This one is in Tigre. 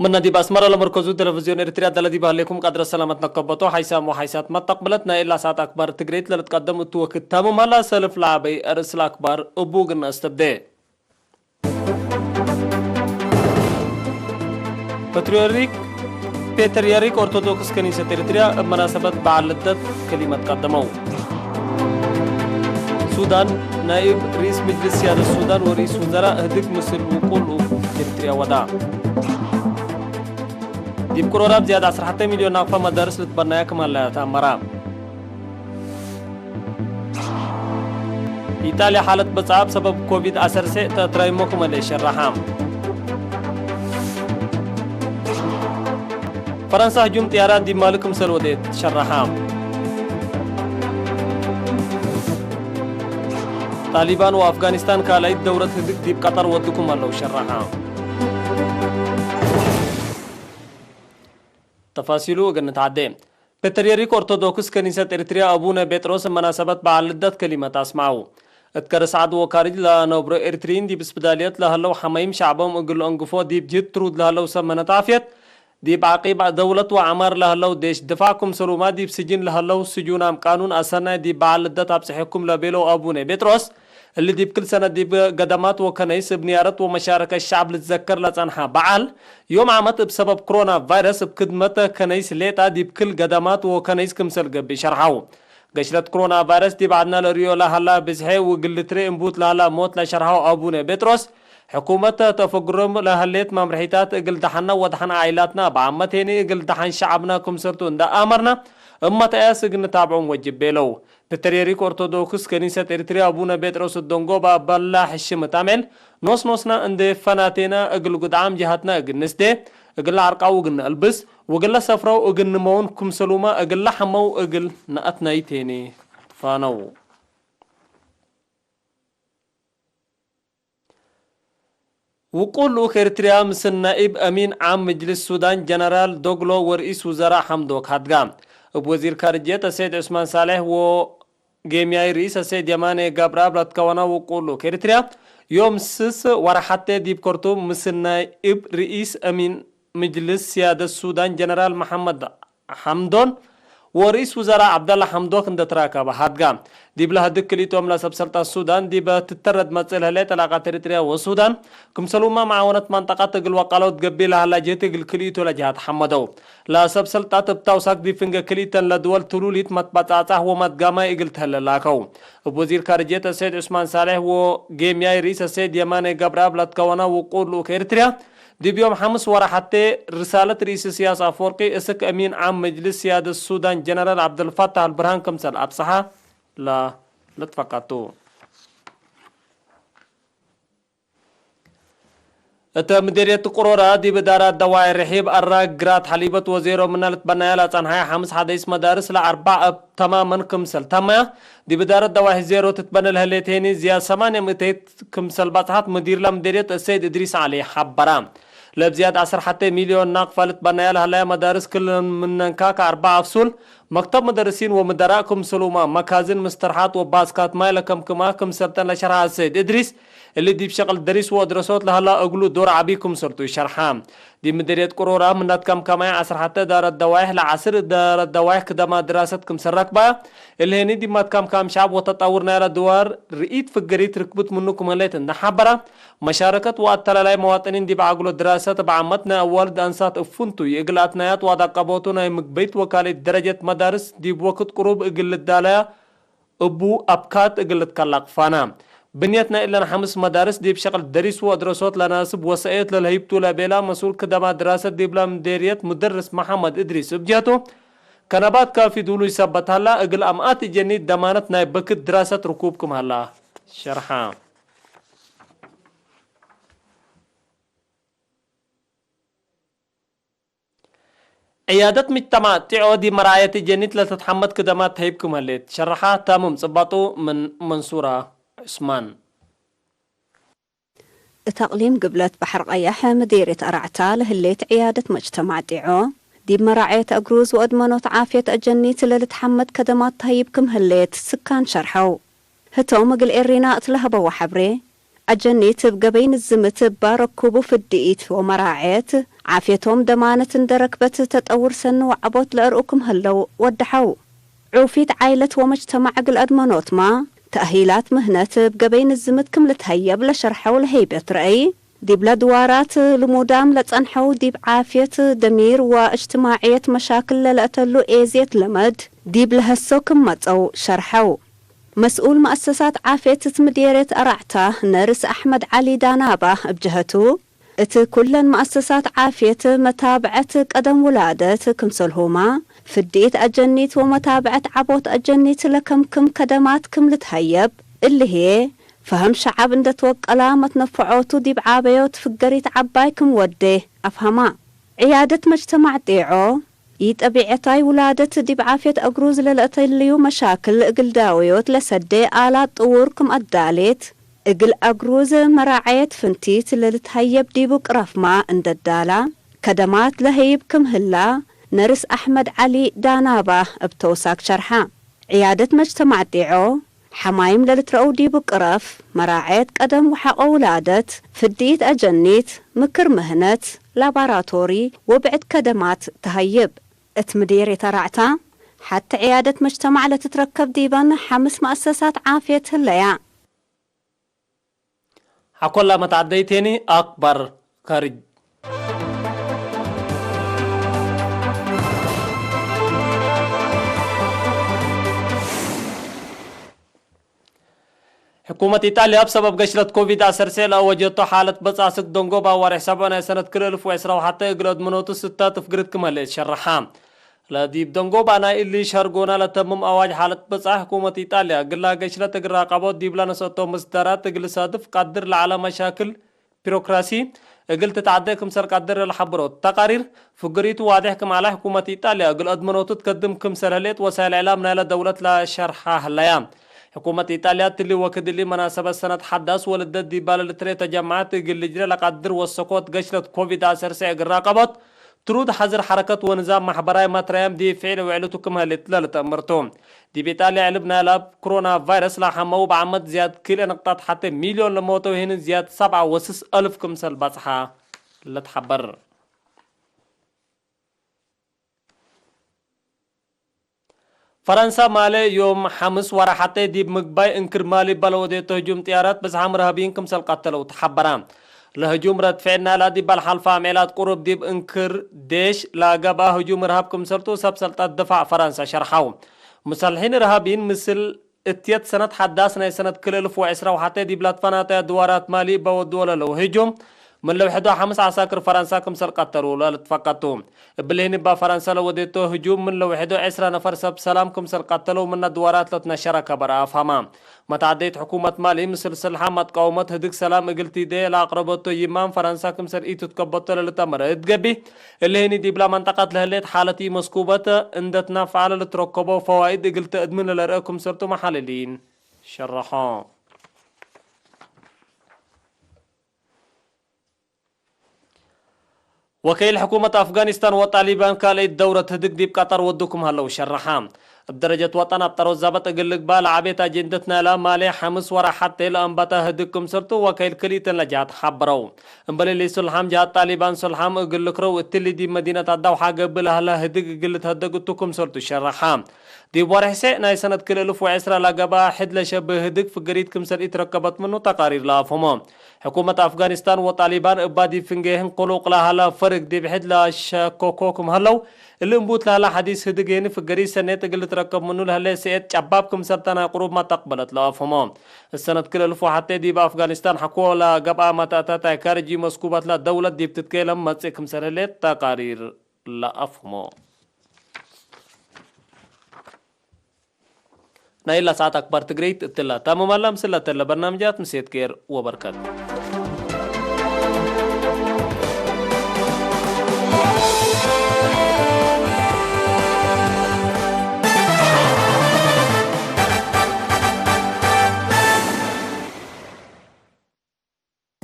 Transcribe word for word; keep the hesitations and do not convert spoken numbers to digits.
ምነ ዲብ አስመረ ለመርከዙ ቴሌቪዝዮን ኤርትርያ፣ ደለ ዲብ ሀሌኩም ቀድረ ሰላመት ነከበቶ። ሓይሳም ወሓይሳት መተቅብለት ናይ እላ ሰዓት አክባር ትግሬት ለልትቀደም እቱ ወክድ ታምም ሀላ። ሰልፍ ለዐበይ አርእስ ለአክባር እቡ ግነ አስተብዴ። ፓትርያርክ፣ ፓትርያርክ ኦርቶዶክስ ከኒሰት ኤርትርያ እብ መናሰበት በዓል ልደት ከሊመት ቀደመው። ሱዳን፣ ናይብ ርኢስ ምጅልስ ሲያደት ሱዳን ወርኢስ ውዘራእ ህድግ ምስል ውቁል ልኡክ ኤርትርያ ወዳ። ዲብ ቅሮራብ ዝያድ ዐስር ሐቴ ሚልዮን ናቅፋ መዳርስ ልትበናያ ክም ሀለያ ተአመራ። ኢጣልያ ሓለት በጽዓብ ሰበብ ኮቪድ ዐሰርተ ተአትራይሞ ክመ ለሸረሐ። ፈረንሳ ህጁም ጥያራት ዲብ ማሊ ክምሰል ወዴት ሸረሐ። ጣሊባን ወአፍጋኒስታን ካልኣይት ደውረት ህድግ ዲብ ቀጠር ወዱ ክም ሀለው ሸረሐ። ተፋሲሉ እግል ንትዓዴ። ፓትርያርክ ኦርቶዶክስ ከኒሰት ኤርትርያ አቡነ ጴጥሮስ መናሰበት በዓል ልደት ከሊመት አስመዐው። እት ከርስ ዐድ ወካርጅ ለነብሮ ኤርትርይን ዲብ እስብዳልየት ለሀለው ሐመይም ሸዕቦም እግል ለአንግፎ ዲብ ጅህድ ትሩድ ለሀለው ሰብ መነት ዓፍየት፣ ዲብ ዐቂብ ደውለት ወዐማር ለሀለው ዴሽ ድፋዕ ክምሰሉማ ዲብ ስጅን ለሀለው ስጁናም ቃኑን አሰናይ ዲብ በዓል ልደት አብጽሐኩም ለቤለው አቡነ ጴጥሮስ፣ እሊ ዲብ ክል ሰነት ዲብ ገደማት ወከነይስ እብ ንያረት ወመሻረከት ሸዕብ ልትዘከር ለጸንሐ በዓል፣ ዮም ዓመት እብ ሰበብ ክሮና ቫይረስ እብ ክድመት ከነይስ ሌጣ ዲብ ክል ገደማት ወከነይስ ክምሰል ገብእ ሸርሐው። ገሽለት ክሮና ቫይረስ ዲብ ዐድና ለርእዮ ለሀላ ብዝሔ ወእግል ልትሬ እንቡት ለሀላ ሞት ለሸርሐው አቡነ ጴጥሮስ፣ ሕኩመት ተፈግሮም ለሀሌት መምርሒታት እግል ደሐና ወደሐን ዓኢላትና በዓመት ሄኒ እግል ደሐን ሸዕብና ክምሰልቱ እንዳ አመርና፣ እብ መትአያስ እግል ንታብዖም ወጅብ ቤለው። ፓትርያርክ ኦርቶዶክስ ከኒሰት ኤርትርያ አቡነ ጴጥሮስ እት ደንጎባ በላ ሕሽምት አምዕል፣ ኖስ ኖስና እንዴ ፈናቴና እግል ጉድዓም ጀሀትነ እግል ንስዴ፣ እግል ዐርቃው እግል ነአልብስ፣ ወእግለ ሰፍረው እግል ንመውን ክምሰሉመ እግለ ሐመው እግል ነአትናይቴኒ ትፋነው። ውቁል ልኡክ ኤርትርያ ምስል ናኢብ አሚን ዓም ምጅልስ ሱዳን ጀነራል ዶግሎ ወርኢስ ውዘራእ ሐምዶክ ሀድጋ። እብ ወዚር ካርጅየት አሰይድ ዑስማን ሳልሕ ወጌምያይ ርኢስ አሰይድ የማነ ገብረአብ ለትከወና ውቁል ልኡክ ኤርትርያ፣ ዮም ስስ ወርሐቴ ዲብ ከርቱም ምስል ናኢብ ርኢስ አሚን ምጅልስ ስያደት ሱዳን ጀነራል መሐመድ ሐምዶን ወርኢስ ውዘራእ ዐብደላ ሐምዶክ እንደ ትራከበ ሀድጋ። ዲብለ ህድግ ክልኢቶም ለሰብ ሰልጣን ሱዳን ዲበ ትተረድ መጽእ ለህሌት ዕላቃት ኤሪትርያ ወሱዳን፣ ክምሰልሁመ መዓወነት መንጠቀት እግል ወቀለው ትገብእ ለሀላ ጅህት እግል ክልኢቱ ለጅሃት ሐመደው። ለሰብ ሰልጣት እብ ታውሳክ ዲብ ፍንገ ክልኢተን ለድወል ትሉሊት መትበጻጻህ ወመትጋማይ እግል ተህለ ላከው። እብ ወዚር ካርጅየት አሰይድ ዑስማን ሳልሕ ወጌምያይ ርኢስ አሰይድ የማነ ገብረአብ ለትከወና ውቁል ልኡክ ኤሪትርያ፣ ዲብ ዮም ሐምስ ወርሐቴ ርሳለት ርኢስ እስያስ አፈወርቂ እስክ አሚን ዓም መጅልስ ስያደት ሱዳን ጀነራል ዐብደልፋታህ አልብርሃን ክምሰል አብጽሐ ለልትፈቀድ ቱ። እተ ምዴርየት ቅሮራ ዲብ እዳራት ደዋይ ርሒብ አራግ ግራት ሐሊበት ወዜሮ ምነ ልትበነያ ለጸንሐየ ሐምስ ሐደይስ መዳርስ ለአርባዕ እብ ተማመን ክምሰል ተመያ። ዲብ እዳረት ደዋይ ዜሮ ትትበነ ለህሌት ሄኒ ዝያድ ሰማንየ ምእተይት ክምሰል በጽሐት ምዲርለ ምዴርየት እሰይድ እድሪስ ዐሊ ሐበራ። ለብዝያድ ዐስር ሐቴ ሚልዮን ናቅፋ ልትበነያ ለሀለያ መዳርስ ክል ምነንካ ከአርበዕ አፍሱል፣ መክተብ መደርሲን ወምደራእ ክምሰሉማ መካዝን ምስተርሓት ወባስካት ማይ ለከምክማ ክምሰልተን ለሸርሐ እሰይድ እድሪስ፣ እሊ ዲብ ሸቅል ደሪስ ወአድረሶት ለሀላ እግሉ ዶር ዐቢ ክምሰልቱ ሸርሐ። ዲብ ምድርየት ቅሮራ ምናት ከምካማይ ዐስር ሐቴ እዳረት ደዋይሕ ለዐስር እዳረት ደዋይሕ ክደማ ድራሰት ክምሰል ረክባ፣ እሊ ህኒ ዲብ መትካምካም ሸዕብ ወተጣውር ናይለ ድዋር ርኢት ፍገሪት ርክብት ምኑ ክም ህሌት እንደ ሐበራ፣ መሻረከት ወአተላላይ መዋጥኒን ዲብ ዐግሎ ድራሰት እብ ዓመት ናይ አዋልድ አንሳት እብ ፍንቱይ እግል አትናያት ወአዳቀቦቱ ናይ ምግበይት ወካልእት ደረጀት መዳርስ ዲብ ወክድ ቅሩብ እግል ልዳለያ እቡ አብካት እግል ልትከላቅ ፋና። ብንየት ናይ እለን ሐምስ መዳርስ ዲብ ሸቅል ደሪስ ወአድረሶት ለናስብ ወሰአየት ለልሀይብ ቱ ለቤላ መስኡል ክደማ ድራሰት ዲብላ ምዴርየት ሙደርስ መሐመድ እድሪስ እብ ጀህቱ፣ ከነባት ካፊ ዱሉይ ሰበት ሀላ፣ እግል አምአት እጀኒት ደማነት ናይ በክት ድራሰት ርኩብ ክም ሀላ ሸርሐ። ዕያደት ምጅተማዕ ጢዖ ዲብ መርዓየት እጀኒት ለልትትሐመድ ክደማት ተህይብ ክም ህሌት ሸርሐ። ታምም ጽባጡ ምን መንሱራ ዑስማን። እት አቅሊም ግብለት በሐር ቀየሕ ምዴርየት አራዕታ ለህሌት ዕያደት መጅተማዕ ጤዖ፣ ዲብ መራዕየት አግሩዝ ወአድመኖት ዓፍየት አጀኒት ለልትሐመድ ከደማት ተህይብ ክም ህሌት ስካን ሸርሐው። ህቶም እግል ኤሪና እት ለሀበወ ሐብሬ፣ አጀኒት እብ ገበይ ንዝምት እባ ረኩቡ ፍድኢት ወመራዕየት ዓፍየቶም ደማነት እንደ ረክበት ተጠውር ሰኒ ወዐቦት ለአርኡ ክም ህለው ወደሐው። ዑፊት ዓይለት ወመጅተማዕ እግል አድመኖትማ፣ ተእሂላት ምህነት እብ ገበይ ንዝምት ክም ልትሀየብ ለሸርሐው ለሀይበት ረአይ፣ ዲብለ ድዋራት ልሙዳም ለጸንሐው ዲብ ዓፍየት ደሚር ወእጅትማዕየት መሻክል ለለአተሉ ኤዝየት ለመድ ዲብ ለሀሶ ክም መጸው ሸርሐው። መስኡል መአሰሳት ዓፍየት እት ምዴርየት አራዕታ ነርስ አሕመድ ዐሊ ዳናባ እብ ጀሀቱ፣ እት ኩለን መአሰሳት ዓፍየት መታብዐት ቀደም ውላደት ክምሰልሁመ፣ ፍድኢት አጀኒት ወመታብዐት ዐቦት አጀኒት ለከምክም ከደማት ክም ልትሀየብ፣ እሊ ህዬ፣ ፈሀም ሸዐብ እንደ ትወቀላ መትነፈዖቱ ዲብ ዓበዮት ፍገሪት ዐባይ ክም ወዴ አፍሀማ። ዕያደት መጅተማዕ ጤዖ፣ ኢጠቢዐታይ ውላደት ዲብ ዓፍየት አግሩዝ ለለአተልዩ መሻክል እግል ዳወዮት ለሰዴ አላት ጥዉር ክም አዳሌት፣ እግል አግሩዝ መራዐየት ፍንቲት ለልትሀየብ ዲቡ ቅረፍማ እንደ ዳላ፣ ከደማት ለህይብ ክም ህላ፣ ነርስ አሕመድ ዐሊ ዳናባ እብ ተውሳክ ሸርሐ። ዕያደት መጅተማዕ ጤዖ፣ ሐማይም ለልትረአው ዲቡ ቅረፍ፣ መራዐየት ቀደም ወሐቆ ውላደት፣ ፍድኢት አጀኒት፣ ምክር ምህነት፣ ላባራቶሪ ወብዕድ ከደማት ተሀይብ። እት ምዴርየት አራዕታ፣ ሐቲ ዕያደት መጅተማዕ ለትትረከብ ዲበን ሐምስ መአሰሳት ዓፍየት ህለያ። ሐኮላ መትዐደይቴኒ አክበር ከርጅ። ሕኩመት ኢጣልያ እብ ሰበብ ገሽለት ኮቪድ ዐሰርተ ለአወጀቶ ሓለት በጽሐ ስክ ደንጎባ ወሬሕ ሰብዕ ናይ ሰነት ክልኤ እልፍ ወዕስራ ወሐቴ እግል አድመኖቱ ስታትፍ ግርት ክም ህሌት ሸርሐ። ለዲብ ደንጎባ ናይ እሊ ሸርጎና ለተምም አዋጅ ሓለት በጽሐ ሕኩመት ኢጣልያ እግላ ገሽለት እግል ራቀቦት ዲብላ ነሰአቶ ምስዳራት እግል ሳድፍ ቀድር ለዐለ መሻክል ቢሮክራሲ እግል ትትዐዴ ክምሰል ቀድር ለሐብሮ ተቃሪር፣ ፍግሪቱ ዋዴሕ ክም ዐለ፣ ሕኩመት ኢጣልያ እግል አድመኖቱ ትከድም ክምሰል ህሌት ወሳይል እዕላም ናይለ ደውለት ለሸርሐ ህለያ። ሕኩመት ኢጣልያ እትሊ ወክድ እሊ መናሰበት ሰነት ሐዳስ ወልደት ዲባለ ልትርኤ ተጀማዐት እግል ልጅረ ለቀድር ወሰኮት ገሽለት ኮቪድ ዐሰርተ እግል ራቀቦት፣ ትሩድ ሐዝር ሐረከት ወንዛም መሕበራይ መትረያም ዲብ ፍዕል ውዕልቱ ክም ህሌት ለልትአምር ቱ። ዲብ ኢጣልያ ዕልብ ናይላ እብ ክሮና ቫይረስ ለሐመው እብ ዓመት ዝያድ ክልኤ ነቅጣት ሐቴ ሚልዮን ለሞተው ህንን ዝያድ ሰብዓ ወስስ አልፍ ክምሰል በጽሐ ለትሐበር። ፈረንሳ ማሌ ዮም ሐምስ ወርሐቴ ዲብ ምግባይ እንክር ማሊ እበ ለወዴቶ ህጁም ጥያራት ብዝሓም ርሃብይን ክምሰል ቀተለው ተሐበረ። ለህጁም ረድ ፍዕል ናይላ ዲብ አልሓልፈ አምዔላት ቁሩብ ዲብ እንክር ዴሽ ለገብአ ህጁም እርሃብ ክምሰልቱ ሰብ ሰልጠት ድፋዕ ፈረንሳ ሸርሐው። ሙሰልሒን እርሃብይን ምስል እትየት ሰነት ሐዳስ ናይ ሰነት ክልኤ እልፍ ወዕስራ ወሐቴ ዲብ ለትፈናተየ ድዋራት ማሊ እበ ወድዎ ለለው ህጁም፣ ምን ለውሕዶ ሐምስ ዐሳክር ፈረንሳ ክምሰል ቀተሉ ለልትፈቀድ ቱ። እብሊ ህኒ እባ ፈረንሳ ለወዴቶ ህጁም ምን ለውሕዶ ዕስራ ነፈር ሰብ ሰላም ክምሰል ቀተለው ምነ ድዋራት ለትነሸረ ከበር አፍሀማ። መትዐደይት ሕኩመት ማሊ ምስል ስልሓ መትቃውመት ህድግ ሰላም እግል ቲዴ ለአቅረበቶ ይማም ፈረንሳ ክምሰል ኢትትከበቶ ለልትአመረ እት ገብእ፣ እሊ ህኒ ዲብላ መንጠቀት ለህሌት ሓለት ኢመስኩበት እንደ ትናፍዐ ለልትረከቦ ፈዋይድ እግል ተአድምን ለለርአ ክምሰልቱ መሓልሊን ሸረሖ። ወከይል ሕኩመት አፍጋኒስታን ወጣሊባን ካልአይት ደውረት ህድግ ዲብ ቀጠር ወዱ ክም ሀለው ሸረሐ። እብ ደረጀት ወጠን አብ ጠሮት ዛበጥ እግል ልግባእ ለዐቤት አጀንደት ናይላ ማሌ ሐምስ ወርሐቴ ለአንባተ ህድግ ክምሰልቱ ወከይል ክልኢተን ለጀሃት ሐብረው። እምበል እሊ ሱልሓም ጀሃት ጣሊባን ሱልሓም እግል ልክረው እትሊ ዲብ መዲነት አዳውሓ ገብእ ለሀለ ህድግ እግል ልትሀደግ እቱ ክምሰልቱ ሸረሐ። ዲብ ወርሕ ሴዕ ናይ ሰነት ክልኤ እልፍ ወዕስራ ለገብአ ሕድ ለሸብህ ህድግ ፍገሪት ክምሰል ኢትረከበት ምኑ ተቃሪር ለአፍህሞ። ሕኩመት አፍጋኒስታን ወጣሊባን እባ ዲብ ፍንጌህን ቅሉቅ ለሀለ ፈርግ ዲብ ሕድ ለሸከኮ ክም ሀለው፣ እሊ እምቡት ለሀለ ሐዲስ ህድግ ሄኒ ፍገሪት ሰኔት እግል ልትረከብ ምኑ ለህሌት ሴዕት ጨባብ ክምሰልተ ናይ ቅሩብ መተቅበለት ለአፍህሞ። እሰነት ክልኤ እልፍ ወሐቴ ዲብ አፍጋኒስታን ሐቆ ለገብአ መተእተት አይ ካርጂ መስኩበት ለደውለት ዲብ ትትኬለም መጽእ ክምሰል ህሌት ተቃሪር ለአፍህሞ። ናይላ ሰዓት አክባር ትግረይት እትላ ታምም አላ። ምስል ለተለ በርናምጃት ምሴት ኬር ወበርከት።